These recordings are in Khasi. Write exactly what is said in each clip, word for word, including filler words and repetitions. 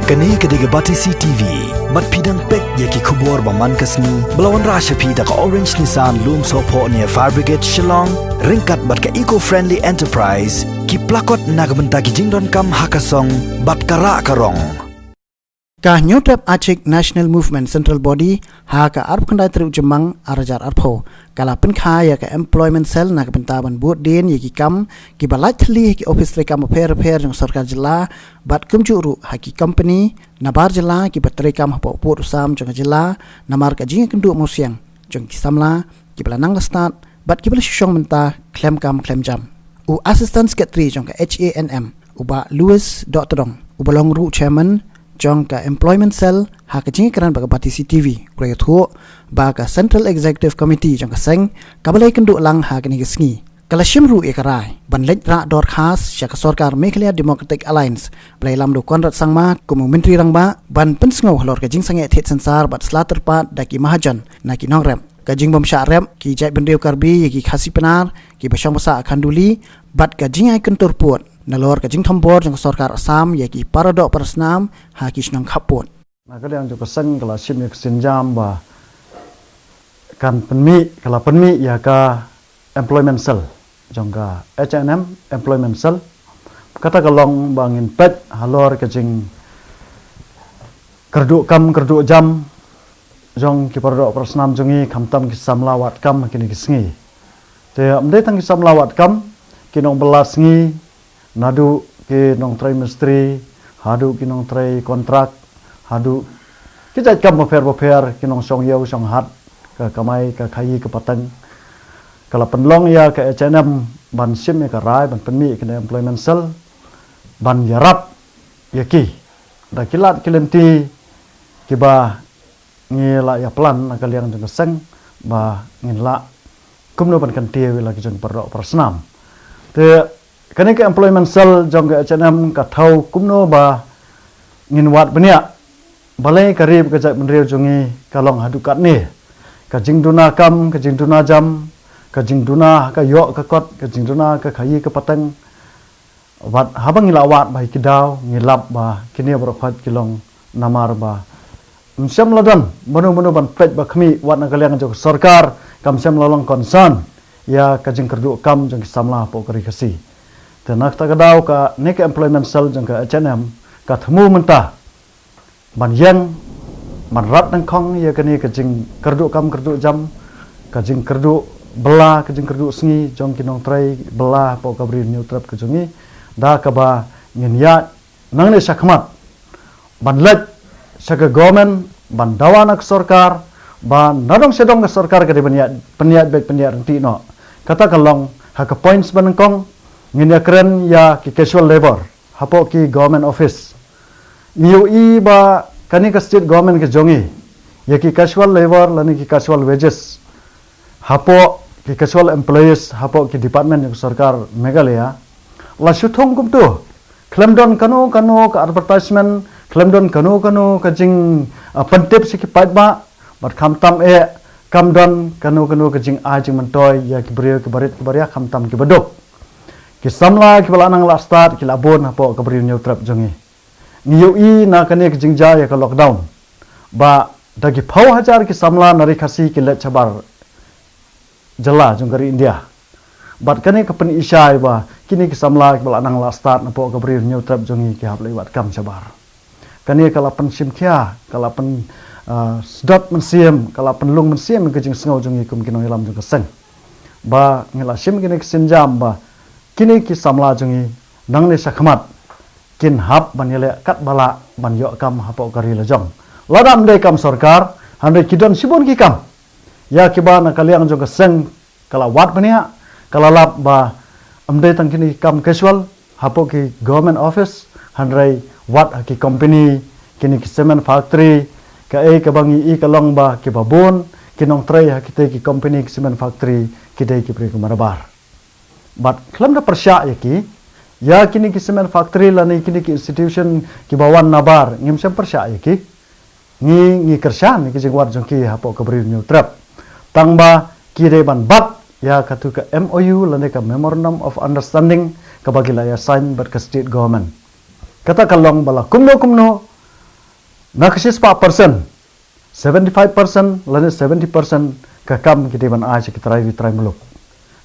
Kane ka dei ka Batesi T V. Bad phi dang peit ïa ki khubor ba man ka sngi ba la wanrah sha phi da ka Orange Nissan Lumsohphoh near Fire Brigade Shillong, ryngkat bad ka Eco Friendly Enterprise, ki plakot na ka bynta ki jingdonkam ha ka song bad ka rah ka rong. Ka Hynñiewtrep Achik National Movement Central Body ha ka arphew khyndai tarik u Jymmang ar hajar arphew ka la pynkha ïa ka Employment Cell na ka bynta ban bud dien ïa ki kam kiba lait thylli ha ki ophis treikam bapher bapher jong sorkar jylla bad kumjuh ruh ha ki kompani nabar jylla kiba treikam hapoh pud u sam jong ka jylla namar ka jingïakynduh mawsiang jong ki samla kiba la nang la stad bad kiba la shu shong mynta khlem kam khlem jam. U Assistant Secretary jong ka H A N M, u Bah Louis Dohtdong, uba long ruh Chairman jong ka Employment Cell, ha ka jingïakren bad ka Batesi T V, u la ïathuh ba ka Central Executive Committee jong ka seng kaba la ïakynduh lang ha kane ka sngi ka la shim ruh ïa ka rai ban leit rah dorkhas sha ka sorkar Meghalaya Democratic Alliance ba la ïalam da u Conrad Sangma kum u Myntri Rangbah ban pynsngew halor ka jingsangeh thied sensar bad sla tyrpad da ki mahajon na ki nongrep, ka jingbym shah rep ki jaitbynriew Karbi ïa ki Khasi Pnar kiba shong ba sah ha Khanduli bad ka jingïakyntur pud nalor ka jingthombor jong ka sorkar Assam ïa ki paradoh parasnam ha ki shnong khappud. Na ka liang jong ka seng ka la shim ïa ka sienjam ba kan pynmih, ka la pynmih ïa ka Employment Cell jong ka H A N M Employment Cell. Kata ka long ba ngin peit halor ka jing kyrduh kam kyrduh jam jong ki paradoh parasnam jong ngi, khamtam ki samla wad kam ha kine ki sngi. Te ym dei tang ki samla wad kam, ki nongbylla sngi, naduh ki nongtrei mistri haduh ki nongtrei kontrak haduh ki jait kam bapher bapher, ki nongshong ïew shong hat, ka kamai ka khaïi ka pateng. Ka la pynlong ïa ka H A N M ban shim ïa ka rai ban pynmih ïa kane Employment Cell ban ïarap ïa ki da ki lad ki lynti kiba ngi la ïa plan na ka liang jong ka seng ba ngin lah kumno ban kyntiew ïa la ki jong ki paradoh parasnam. Te kane ka Employment Cell jong ka H A N M ka thew kumno ba ngin wad bniah. Balei ka ri bad ka jaitbynriew jong ngi ka long haduh katne? Ka jingduna kam, ka jingduna jam, ka jingduna ha ka ïoh ka kot, ka jingduna ha ka khaïi ka pateng. Wat haba ngi la wad ba ïa ki daw ngi lap ba kine baroh khoit ki long namar ba ym shym la don mano mano ban peit ba khmih, wat na ka liang jong ka sorkar kam shym la long concern ïa ka jingkyrduh kam jong ki samla hapoh ka ri Khasi. Te na kata ka daw kane ka Employment Cell jong ka H A N M ka thmu mynta ban ïeng, ban rat nyngkong ïa kane ka jingkyrduh kam kyrduh jam, ka jingkyrduh bylla, ka jingkyrduh sngi jong ki nongtrei bylla hapoh ka Bri u Hynñiewtrep ka jong ngi, da kaba ngin ïaid nangne shakhmat ban leit sha ka government, ban dawa na ka sorkar ba nadong shadong ka sorkar ka dei ban ïaid, pynïaid beit pynïaid ryntih noh. Kata ka long ha ka points ba nyngkong. Ngin ïakren ïa ki casual labour hapoh ki government office. Ngi ïohi ba kane ka state government ka jong ngi ïa ki casual labour lane ki casual wages hapoh ki casual employees hapoh ki department jong ka sorkar Meghalaya la shu thung kumto. Khlem don kano kano ka advertisement, khlem don kano kano ka jing, ah, pyntip sha ki paidbah, bad khamtam eh kam don kano kano ka jingai jingmyntoi ïa ki briew ki barit ki baria khamtam ki baduk. Ki samla kiba la nang la stad ki la bun hapoh ka Bri u Hynñiewtrep jong ngi. Ngi ïohi na kane ka jingjia ïa ka lockdown ba da ki phew hajar ki samla na ri Khasi ki leit shabar jylla jong ka ri India. Bad kane ka pynishai ba kine ki samla kiba la nang la stad napoh ka Bri u Hynñiewtrep jong ngi ki hap leit wad kam shabar. Kane ka la pynshim khia, ka la pyn, ah, sdot mynsiem, ka la pynlung mynsiem ka jingsngew jong ngi kum ki nongïalam jong ka seng. Ba ngi la shim kine ki sienjam ba kine ki samla jong ngi nangne shakhmat kin hap ban ïaleh katba lah ban ïoh kam hapoh ka ri la jong. Lada ym dei kam sorkar, hynrei ki don shibun ki kam ïa kiba na ka liang jong ka seng ka la wad bniah, ka la lap ba ym dei tang kine ki kam casual hapoh ki government office, hynrei wat ha ki company, kine ki cement factory. Kaei kaba ngi i ka long ba kiba bun ki nongtrei ha kitei ki company, ki cement factory, ki dei ki briew ki manabar. Bad khlem da pyrshah ïa ki, ïa kine ki cement factory lane kine ki institution kiba wan nabar, ngim shym pyrshah ïa ki. Ngi, ngi kyrshan ïa ki jingwad jong ki hapoh ka Bri u Hynñiewtrep. Tang ba ki dei ban bat ïa katu ka M O U lane ka Memorandum of Understanding kaba ki la ïa sign bad ka state government. Kata ka long ba la kumno kumno Na ka shispah percent, seventy five percent lane seventy percent ka kam ki dei ban ai sha ki trai ri trai muluk.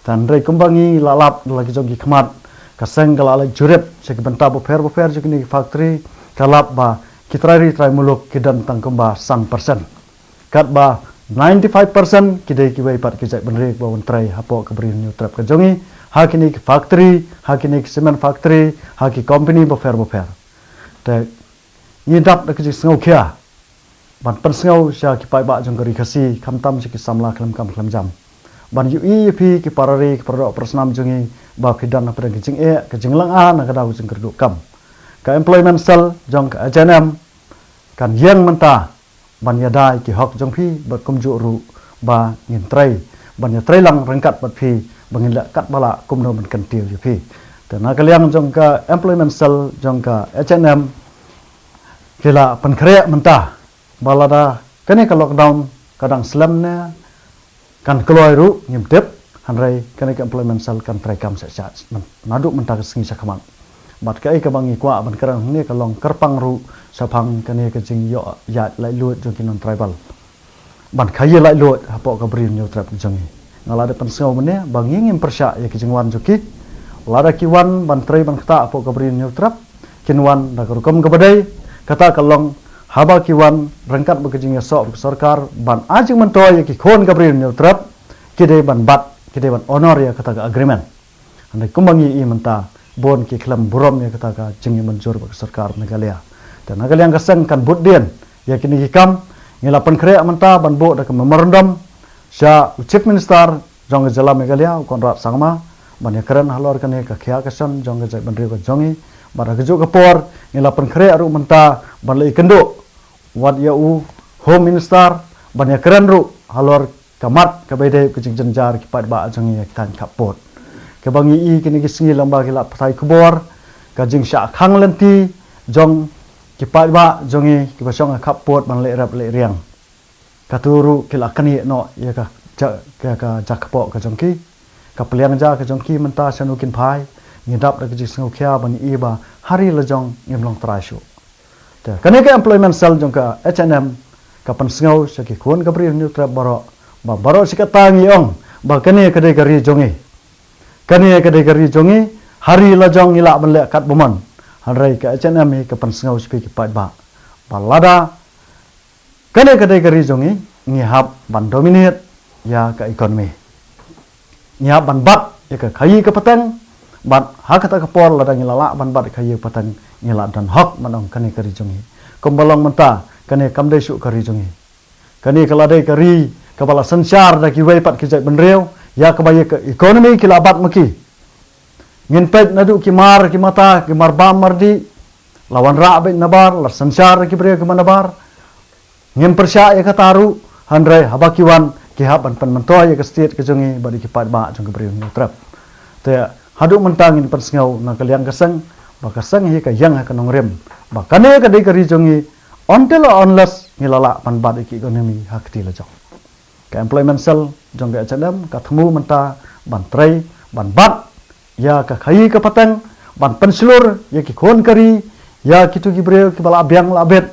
Hynrei kumba ngi la lap da la ki jong ki khmat, ka seng ka la leit jurip sha ki bynta bapher bapher jong kine ki factory, ka lap ba ki trai ri trai muluk ki don tang kumba san percent. Katba ninety five percent ki dei kiwei pat ki jait bynriew ba wan trei hapoh ka Bri u Hynñiewtrep ka jong ngi, ha kine ki factory, ha kine ki cement factory, ha ki company bapher bapher. Te ngi dap da ka jingsngewkhia ban pynsngew sha ki paidbah jong ka ri Khasi, khamtam sha ki samla khlem kam khlem jam, ban ïohi ïa phi ki para ri ki para doh para snam jong ngi, ba phi don hapdeng ka jingeh, ka jinglynga na ka daw ka jingkyrduh kam. Ka Employment Cell jong ka H and M kan ïeng mynta ban ïada ïa ki hok jong phi, bad kumjuh ruh ba ngin trei, ban ïatrei lang ryngkat bad phi, ba ngin leh katba lah kumno ban kyntiew ïa phi. Te na ka liang jong ka Employment Cell jong ka H and M ki la pynkhreh mynta ba lada kane ka lockdown ka dang slem ne kan kloi ruh ngim tip, hynrei kane ka Employment Cell kan trei kam sha sha naduh mynta ka sngi sha khmat. Bad kaei kaba ngi kwah ban kren hangne ka long kyrpang ruh shaphang kane ka jingïoh ïaid laitluid jong ki non tribal ban khaïi laitluid hapoh ka Bri u Hynñiewtrep ka jong ngi. Nga la dep pynsngew mynne ba ngi ngim pyrshah ïa ki jingwan jong ki. Lada ki wan ban trei ban ktah hapoh ka Bri u Hynñiewtrep, kin wan da ka rukom kaba dei. Kata ka long haba ki wan ryngkat bad ka jingïasoh ka sorkar ban ai jingmyntoi ïa ki khun ka Bri u Hynñiewtrep, ki dei ban bat, ki dei ban honor ïa kata ka agreement. Hynrei kumba ngi ïohi mynta, bun ki khlem burom ïa kata ka jingïamynjur bad ka sorkar Meghalaya. Te na ka liang ka seng kan bud dien ïa kine ki kam. Ngi la pynkhreh mynta ban buh da ka memorandum sha u Chief Minister jong ka jylla Meghalaya, u Conrad Sangma, ban ïakren halor kane ka khia ka shon jong ka jaitbynriew ka jong ngi. Bad ha kajuh ka por ngi la pynkhreh ruh mynta ban leit kynduh wat ïa u Home Minister ban ïakren ruh halor ka mat kaba ïadei ka jingjynjar ki paidbah jong ngi ha ki thaiñ khappud. Kaba ngi ïohi kine ki sngi lyngba ki lad pathai khubor, ka jingshah khang lynti jong ki paidbah jong ngi kiba shong ha khappud ban leh rep leh riang. Katto ruh ki la knieh noh ïa ka ja-, ka, ka jakpoh ka jong ki. Ka pliang ja ka jong ki mynta shano kin phai, ngi dap da ka jingsngewkhia ban ïohi ba ha ri la jong ngim long trai shuh. Te kane ka Employment Cell jong ka H and M ka pynsngew sha ki khun ka Bri u Hynñiewtrep baroh, ba baroh shi katta ngi ong ba kane ka dei ka ri jong ngi. Kane ka dei ka ri jong ngi, ha ri la jong ngi lah ban leh katba mon. Hynrei ka H and M hi ka pynsngew sha phi ki paidbah ba lada kane ka dei ka ri jong ngi, ngi hap ban dominate ïa ka economy. Ngi hap ban bat ïa ka khaïi ka pateng, bad ha kata ka por lada ngi la lah ban bat ïa ka khaïi ka pateng, ngi la don hok ban ong kane ka ri jong ngi. Kumba long mynta, kane kam dei shuh ka ri jong ngi. Kane ka la dei ka ri kaba la synshar da kiwei pat ki jaitbynriew, ïa kaba ïa ka economy ki la bat ma ki. Ngin peit naduh ki mar ki mata, ki mar bam mar dih, la wanrah beit nabar, la synshar da ki briew kiba nabar. Ngim pyrshah ïa kata ruh, hynrei haba ki wan ki hap ban pynmyntoi ïa ka state ka jong ngi bad ïa ki paidbah jong ka Bri u Hynñiewtrep. Te haduh mynta ngin pynsngew na ka liang ka seng, ba ka seng hi ka ïeng ha ka nongrim ba kane ka dei ka ri jong ngi, until or unless ngi la lah ban bat ïa ki economy ha kti la jong. Ka Employment Cell jong ka H and M ka thmu mynta ban trei ban bat ïa ka khaïi ka pateng, ban pynshlur ïa ki khun ka ri, ïa kito ki briew kiba la biang la bit,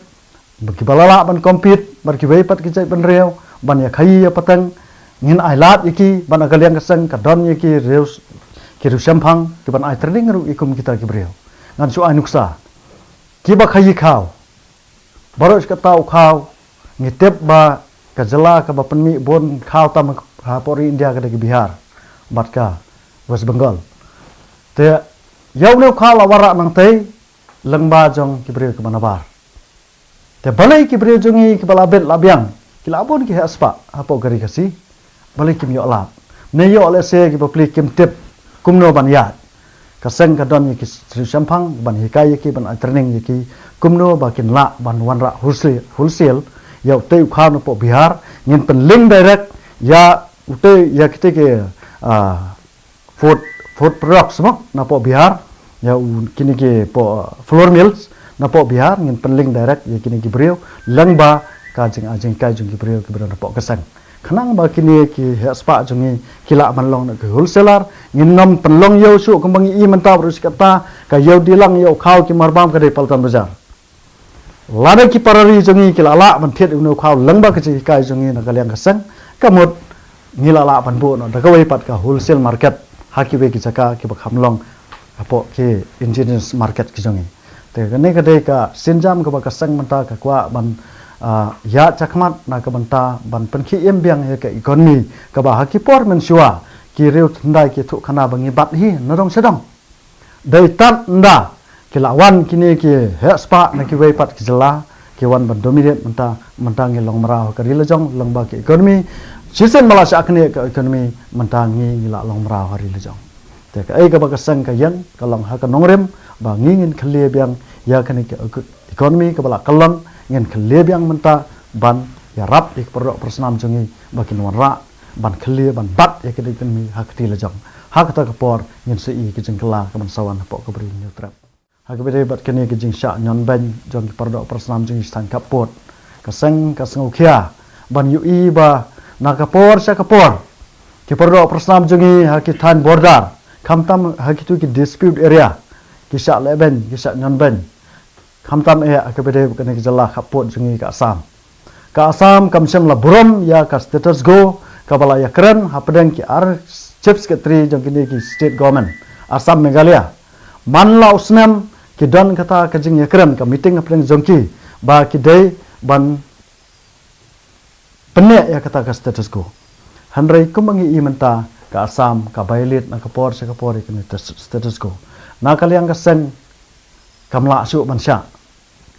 kiba la lah ban compete bad kiwei pat ki jaitbynriew ban ïa khaïi ïa pateng. Ngin ai lad ïa ki, bad na ka liang ka seng ka don ïa ki riew, ki riew shemphang kiban ai training ruh ïa kum kita ki briew. Ngan shu ai nuksa, kiba khaïi khaw, baroh shi katta u khaw, ngi tip ba ka jylla kaba pynmih bun khaw tam hapoh ri India ka dei ka Bihar bad ka West Bengal. Te ïa une u khaw la wanrah nangtei lyngba jong ki briew kiba nabar. Te balei ki briew jong ngi kiba la bit la biang, ki la bun ki heh spah hapoh ka ri Khasi, balei kim ïoh lad? Ne ïoh lehse ki bapli kim tip kumno ban ïaid. Ka seng ka don ïa ki riew shemphang ban hikai ïa ki, ban ai training ïa ki kumno ba kin lah ban wanrah wholesale, wholesale ïa utei u khaw napoh Bihar, ngin pynlink direct ïa utei, ïa kitei ki, ah, food, food products mo napoh Bihar, ïa u kine ki poh, ah, flour mills napoh Bihar, ngin pynlink direct ïa kine ki briew lyngba ka jingai jinghikai jong ki briew kiba don hapoh ka seng. Khnang ba kine ki heh spah jong ngi ki lah ban long na ki wholesaler, ngin nym pynlong ïew shuh kumba ngi i mynta, baroh shi katta ka ïew dilang ïew khaw ki marbam ka dei Paltan Bazar. Lada ki para ri jong ngi ki la lah ban thied ïa une u khaw lyngba ka jinghikai jong ngi na ka liang ka seng, ka mut ngi la lah ban buh noh da kawei pat ka wholesale market ha kiwei ki jaka kiba kham long hapoh ki indigenous market ki jong ngi. Te kane ka dei ka sienjam kaba ka seng mynta ka kwah ban, ah, ïaid shakhmat na ka bynta ban pynkhie im biang ïa ka economy kaba ha ki por mynshuwa ki riew thyndai ki thuh khana ba ngi bat hi na dong sha dong. Dei tad ynda ki la wan kine ki heh spah na kiwei pat ki jylla, ki wan ban dominate mynta, mynta ngi long mraw ha ka ri la jong lyngba ka economy. Shisien ba la shah knieh ka economy, mynta ngi, ngi la long mraw ha ri la jong. Te kaei kaba ka seng ka ïeng ka long ha ka nongrim ba ngi ngin khlieh biang ïa kane ka eco-, economy kaba la kyllon, ngin khlieh biang mynta ban ïarap ïa ki paralok parasnam jong ngi ba kin wanrah ban khlieh ban bat ïa kane ka economy ha ka kti la jong. Ha kata ka por ngin sa ïohi ka jingkylla kaban sa wan hapoh ka Bri u Hynñiewtrep. Ha kaba ïadei bad kane ka jingshah ñion beiñ jong ki paralok parasnam jong ngi sha thaiñ khappud, ka seng ka sngewkhia ban ïohi ba na ka por sha ka por ki paralok parasnam jong ngi ha ki thaiñ border, khamtam ha kito ki dispute area, ki shah leh beiñ, ki shah ñion beiñ. Khamtam eh ha kaba ïadei bad kane ka jylla khappud jong ngi ka Assam. Ka Assam kam shym la burom ïa ka status quo kaba la ïakren hapdeng ki ar chief secretary jong kine ki state government, Assam, Meghalaya. Man la u snem ki don kata ka jingïakren, ka meeting hapdeng jong ki ba ki dei ban pynneh ïa kata ka status quo. Hynrei kumba ngi ïohi mynta ka Assam ka violate na ka por sha ka por ïa kane ka status quo. Na ka liang ka seng kam lah shuh ban shah.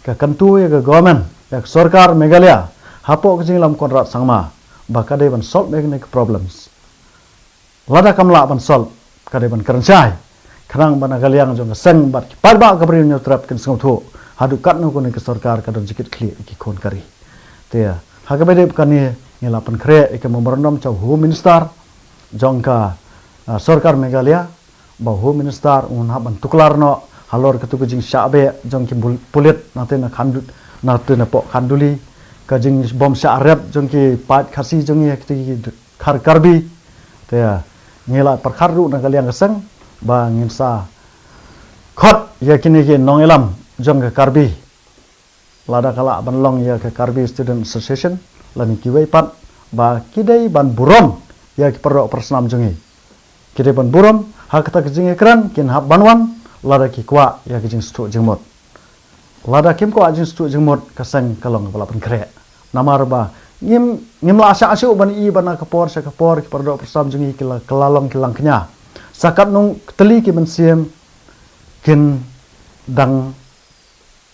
Ka kyntu ïa ka government, ïa ka sorkar Meghalaya hapoh ka jingïalam Conrad Sangma ba ka dei ban solve ïa kine ki problems. Lada kam lah ban solve, ka dei ban kren shai. Khnang ba na ka liang jong ka seng bad ki paidbah ka Bri u Hynñiewtrep kin sngewthuh haduh katno kane ka sorkar ka don jingkitkhlieh ïa ki khun ka ri. Te ha kaba ïadei bad kane ngi la pynkhreh ïa ka memorandum sha u Home Minister jong ka, ah, sorkar Meghalaya, ba u Home Minister un hap ban tuklar noh halor katu ka jingshah beh jong ki bul-, pulit nangta na Khandu-, nangta napoh Khanduli, ka jingbym shah rep jong ki paid Khasi jong ngi ha kito ki khar Karbi. Te ngi la pyrkhat ruh na ka liang ka seng ba ngin sa khot ïa kine ki nongïalam jong ka Karbi, lada ka lah ban long ïa ka Karbi Student Association lane kiwei pat, ba ki dei ban burom ïa ki paralok parasnam jong ngi. Ki dei ban burom ha kata ka jingïakren, kin hap ban wan lada ki kwah ïa ka jingsngewthuh jingmut. Lada kim kwah jingsngewthuh jingmut, ka seng ka long kaba la pynkhreh. Namar ba ngim, ngim lah shah shuh ban ïohi ba na ka por sha ka por ki paralok parasnam jong ngi ki la, ki la long ki langkñia. Sa katno tylli ki mynsiem kin dang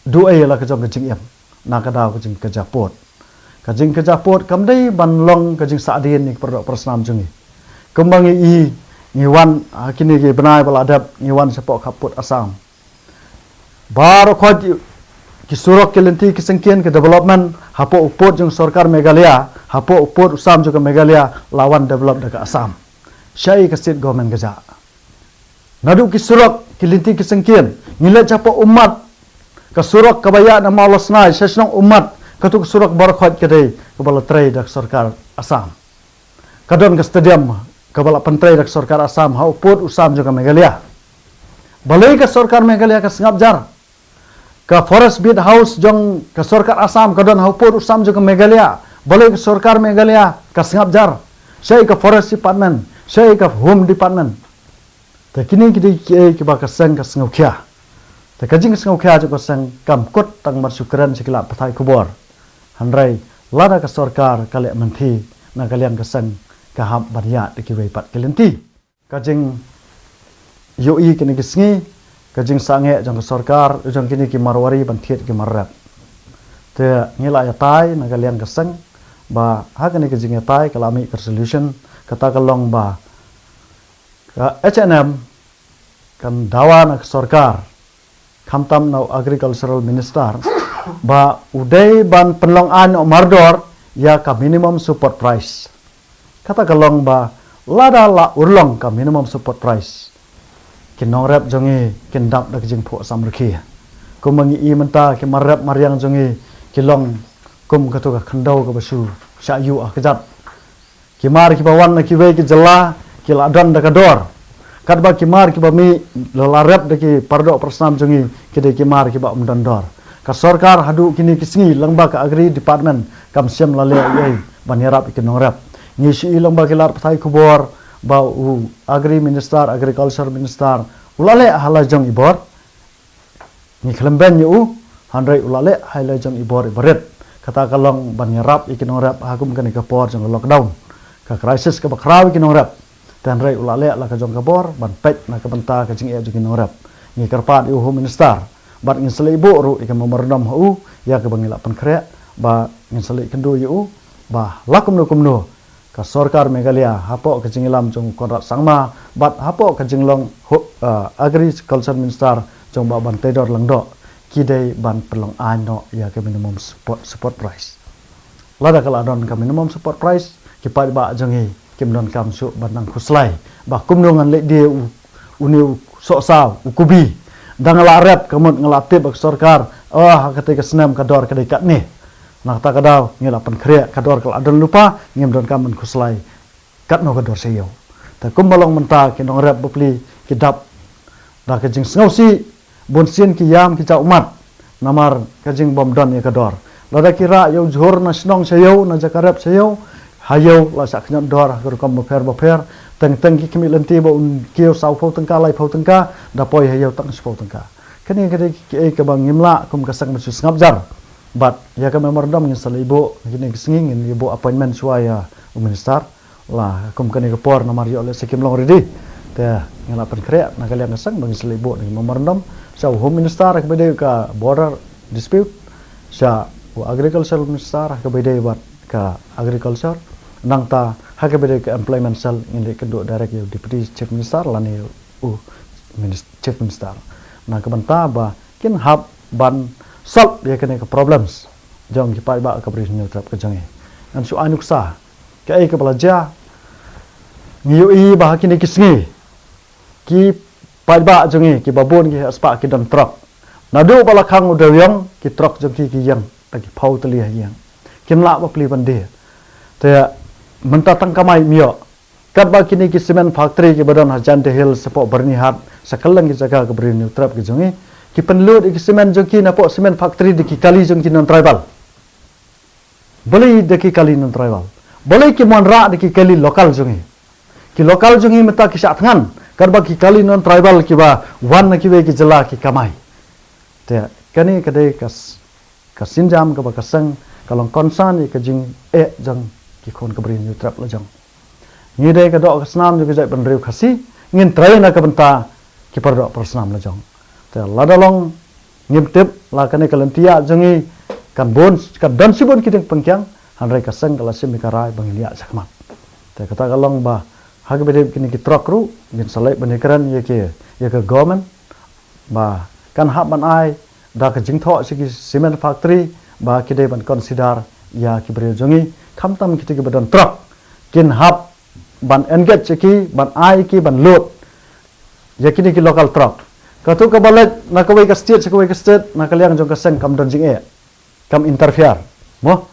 duh ei la ka jong ka jingim na ka daw ka jingkajia pud. Ka jingkajia pud kam dei ban long ka jingsahdien ïa ki paralok parasnam jong ngi. Kumba ngi ïohi, ngi wan ha kine ki bnai ba la dep, ngi wan shapoh khappud Assam. Baroh khoit ki surok, ki lynti ki syngkien, ki development hapoh u pud jong sorkar Meghalaya, hapoh u pud u sam jong ka Meghalaya la wan develop da ka Assam. Shaei ka state government ka jah? Naduh ki surok, ki lynti ki syngkien, ngi leit shapoh Ummat, ka surok kaba ïaid na Mawlasnai sha shnong Ummat, katu ka surok baroh khoit ka dei kaba la trei da ka sorkar Assam. Ka don ka stadium kaba la pyntrei da ka sorkar Assam ha u pud u sam jong ka Meghalaya. Balei ka sorkar Meghalaya ka sngap jar? Ka Forest Beat House jong ka sorkar Assam ka don ha u pud u sam jong ka Meghalaya. Balei ka sorkar Meghalaya ka sngap jar? Shaei ka Forest Department, shaei ka Home Department? Te kine ki dei kiei kiba ka seng ka sngewkhia. Te ka jingsngewkhia jong ka seng kam kut tang ban shu kren sha ki lad pathai khubor. Hynrei lada ka sorkar ka leh mynthi, na ka liang ka seng ka hap ban ïaid da kiwei pat ki lynti. Ka jingïohi kine ki sngi, ka jingsangeh jong ka sorkar, jong kine ki marwari ban thied ki mar rep. Te ngi la ïatai na ka liang ka seng ba ha kane ka jingïatai ka la mih ka resolution, kata ka long ba ka H A N M kan dawa na ka sorkar, khamtam na u Agricultural Minister, ba u dei ban pynlong aiñ noh mardor ïa ka minimum support price. Kata ka long ba lada la urlong ka minimum support price, ki nongrep jong ngi kin dap da ka jingphuh samrkhie. Kumba ngi ïohi mynta, ki mar rep mar riang jong ngi ki long kum katu ka khyndew kaba shu shah ïuh ha kjat. Ki mar kiba wan na kiwei ki jylla ki la don da ka dor. Katba ki mar kiba mih la, la rep da ki pardoh parsnam jong ngi, ki dei ki mar kiba ym don dor. Ka sorkar haduh kine ki sngi lyngba ka Agri Department kam shym la leh ei ei ban ïarap ïa ki nongrep. Ngi shu i lyngba ki lad pathai khubor ba u Agri Minister, Agriculture Minister u la leh ha la jong i bor. Ngi khlem beiñ ïa u, hynrei u la leh ha la jong i bor iba rit. Kata ka long ban ïarap ïa ki nongrep ha kum kane ka por jong ka lockdown, ka crisis kaba khraw ïa ki nongrep. Te hynrei u la leh la ka jong ka bor ban peit na ka bynta ka jingeh jong ki nongrep. Ngi kyrpad ïa u Home Minister bad ngin sa leit buh ruh ïa ka memorandum ha u ïa kaba ngi la pynkhreh ba ngin sa leit kynduh ïa u ba la kumno kumno ka sorkar Meghalaya hapoh ka jingïalam jong u Conrad Sangma bad hapoh ka jinglong hu-, ah, Agriculture Minister jong u Bah Banteidor Lyngdoh ki dei ban pynlong aiñ noh ïa ka minimum support, support price. Lada ka la don ka minimum support price, ki paidbah jong ngi kim donkam shuh ban nang khuslai ba kumno ngan leit die u, une u sohsaw, u kubi. Da nga la rep ka mut nga la tip ba ka sorkar, oh, ha katei ka snem ka dor ka dei katne. Na kata ka daw ngi la pynkhreh, ka dor ka la don lypa, ngim donkam ban khuslai katno ka dor sha ïew. Te kumba long mynta ki nongrep bapli ki dap da ka jingsngewsih, bunsien ki ïam ki jaw ummat namar ka jingbym don ïa ka dor. Lada ki rah ïa u jhur na shnong sha ïew, na jaka rep sha ïew, ha ïew la shah khñiot dor ha ka rukom bapher bapher. Teng teng ki khmih lynti ba un kiew sawphew tyngka, laiphew tyngka, da poi ha ïew tang shiphew tyngka. Kane ka dei kiei kaba ngim lah kum ka seng ban shu sngap jar. Bad ïa ka memorandum ngin sa leit buh kine ki sngi, ngin leit buh appointment shuwa ïa u minister. La kum kane ka por namar ïoh lehse kim long ready. Te ngi la pynkhreh na ka liang ka seng ba ngin sa leit buh na ka memorandum sha u Home Minister ha kaba ïadei ka border dispute, sha u Agricultural Minister ha kaba ïadei bad ka agriculture. Nangta ha kaba ïadei ka employment cell ngin leit kynduh direct ïa u Deputy Chief Minister lane u minis-, Chief Minister na ka bynta ba kin hap ban solve ïa kane ka problems jong ki paidbah ka Bri u Hynñiewtrep ka jong ngi. Ngan shu ai nuksa kaei kaba la jia. Ngi ïohi ba ha kine ki sngi ki paidbah jong ngi kiba bun ki heh spah ki don trok. Naduh ba la khang u dewïong ki trok jong ki ki ïeng da ki phew tylli ha ïing. Kim lah bapli ban die. Te mynta tang kamai ym ïoh. Katba kine ki cement factory kiba don ha Jaintia Hills, shapoh Byrnihat, sha kylleng ki jaka ka Bri u Hynñiewtrep ka jong ngi, ki pynlut ïa ki cement jong ki napoh cement factory da ki kali jong ki non-tribal. Balei da ki kali non-tribal? Balei kim wanrah da ki kali local jong ngi? Ki local jong ngi mynta ki shah thngan katba ki kali non-tribal kiba wan na kiwei ki jylla ki kamai. Te kane ka dei ka s-, ka sienjam kaba ka seng ka long concern ïa ka jingeh jong ki khun ka Bri u Hynñiewtrep la jong. Ngi dei ka doh ka snam jong ka jaitbynriew Khasi, ngin trei na ka bynta ki paradoh parasnam la jong. Te lada long ngim tip la kane ka lynti ïa jong ngi kan bun, kan don shibun ki diengpyngkiang, hynrei ka seng ka la shim ïa ka rai ba ngin ïa shakhmat. Te kata ka long ba ha kaba ïadei kine ki trok ruh ngin sa leit ban ïakren ïa ki, ïa ka government ba kan hap ban ai da ka jingthoh sha ki cement factory ba ki dei ban consider ïa ki briew jong ngi, khamtam kito kiba don trok kin hap ban engage ïa ki, ban ai ïa ki ban load ïa kine ki local trok. Kato kaba leit na kawei ka state sha kawei ka state na ka liang jong ka seng kam don jingeh, kam interfere, mo?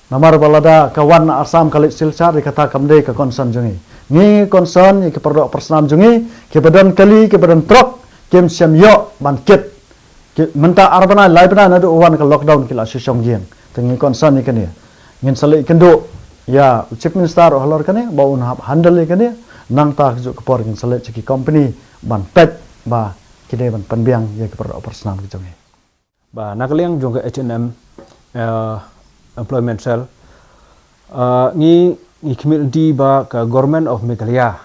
Namar ba lada ka wan na Assam ka leit Silchar, ïa kata kam dei ka concern jong ngi. Ngi concern ïa ki paradoh parasnam jong ngi kiba don kali, kiba don trok, kim shym ïoh ban kit. Ki, mynta ar bnai, lai bnai naduh wan ka lockdown ki la shu shong ïing. Te ngi concern ïa kane. Ngin sa leit kynduh ïa u Chief Minister halor kane ba un hap handle ïa kane. Nangta kajuh ka por ngin sa leit sha ki company ban peit ba ki dei ban pynbiang ïa ki paradoh parasnam ki jong ngi. Ba na ka liang jong ka H and M, eh, Employment Cell, eh, ngi, ngi khmih lynti ba ka Government of Meghalaya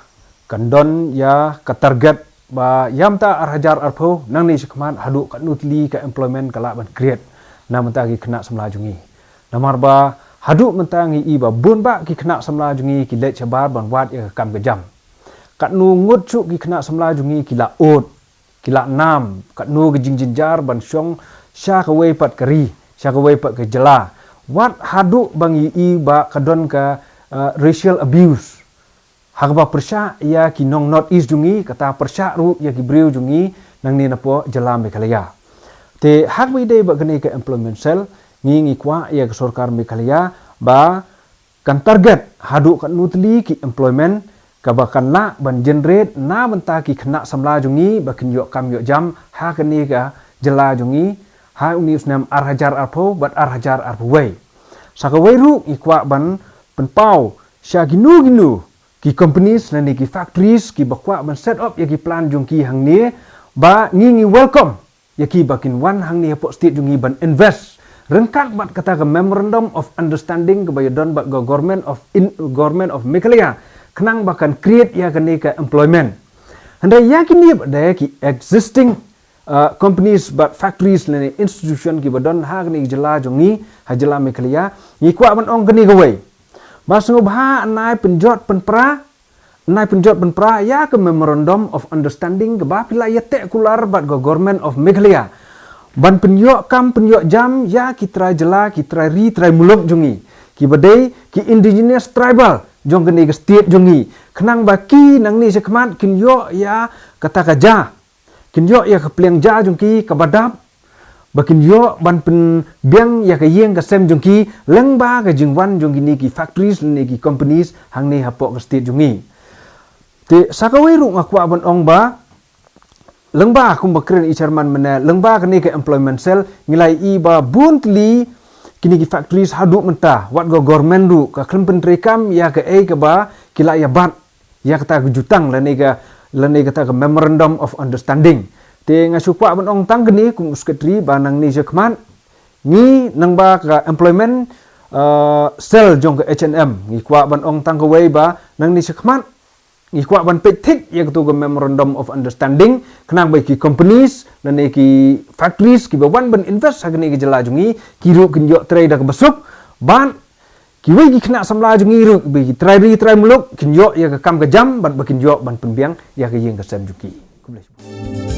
kan don ïa ka target ba ïa mynta ar hajar arphew nangne shakhmat haduh katno tylli ka employment ka lah ban create na bynta ki khynnah samla jong ngi. Namar ba haduh mynta ngi i ba bun bah ki khynnah samla jong ngi ki leit shabar ban wad ïa ka kam ka jam. Katno ngut shuh ki khynnah samla jong ngi ki la ud, ki la nam, katno ka jingjynjar ban shong sha kawei pat ka ri, sha kawei pat ka jylla. Wat haduh ba ngi i ba ka don ka, eh, racial abuse. Ha kaba pyrshah ïa ki nong North East jong ngi, kata pyrshah ruh ïa ki briew jong ngi nangne napoh jylla Meghalaya. Te ha kaba ïadei bad kane ka Employment Cell, ngi ngi kwah ïa ka sorkar Meghalaya ba kan target haduh katno tylli ki employment kaba kan lah ban generate na bynta ki khynnah samla jong ngi ba kin ïoh kam ïoh jam ha kane ka jylla jong ngi, ha une u snem ar hajar arphew bad ar hajar arphew wei. Sa kawei ruh ngi kwah ban pynpaw sha kino kino ki companies lane ki factories kiba kwah ban set up ïa ki plant jong ki hangne, ba ngi ngi welcome ïa ki ba kin wan hangne hapoh state jong ngi ban invest ryngkat bad kata ka memorandum of understanding kaba ïadon bad ka government of in, government of Meghalaya, khnang ba kan create ïa kane ka employment. Hynrei ïa kine ba dei ki existing uh, companies bad factories lane institution kiba don ha kane ka jylla jong ngi, ha jylla Meghalaya, ngi kwah ban ong kane kawei, ba sngewbha nai pynjot pynpra, nai pynjot pynpra ïa ka memorandum of understanding kaba phi la ïateh kular bad ka government of Meghalaya, ban pynïoh kam pynïoh jam ïa ki trai jylla, ki trai ri trai muluk jong ngi, kiba dei ki indigenous tribal jong kane ka state jong ngi, khnang ba ki nangne shakhmat kin ïoh ïa kata ka ja, kin ïoh ïa ka pliang ja jong ki kaba dap, ba kin ïoh ban pynbiang ïa ka ïing ka sem jong ki lyngba ka jingwan jong kine ki factories lane ki companies hangne hapoh ka state jong ngi. Te sa kawei ruh nga kwah ban ong ba lyngba kumba kren i chairman mynne, lyngba kane ka employment cell, ngi la ïohi ba bun tylli kine ki factories haduh mynta, wat ka government ruh ka khlem pyntreikam ïa kaei kaba ki la ïa bat ïa kata ka jutang lane ka, lane kata ka memorandum of understanding. Te nga shu kwah ban ong tang kane kum u secretary ba nangne shakhmat ngi nangba ka employment uh, cell jong ka H and M ngi kwah ban ong tang kawei ba nangne shakhmat ngi kwah ban peit thik ïa katu ka memorandum of understanding, khnang ba ki companies lane ki factories kiba wan ban invest ha kane ka jylla jong ngi, ki ruh kin ïoh trei da kaba suk, bad kiwei ki khynnah samla jong ngi ruh, ba ki trai ri trai muluk kin ïoh ïa ka kam ka jam bad ba kin ïoh ban pynbiang ïa ka ïing ka sem jong ki. Khublei shibun.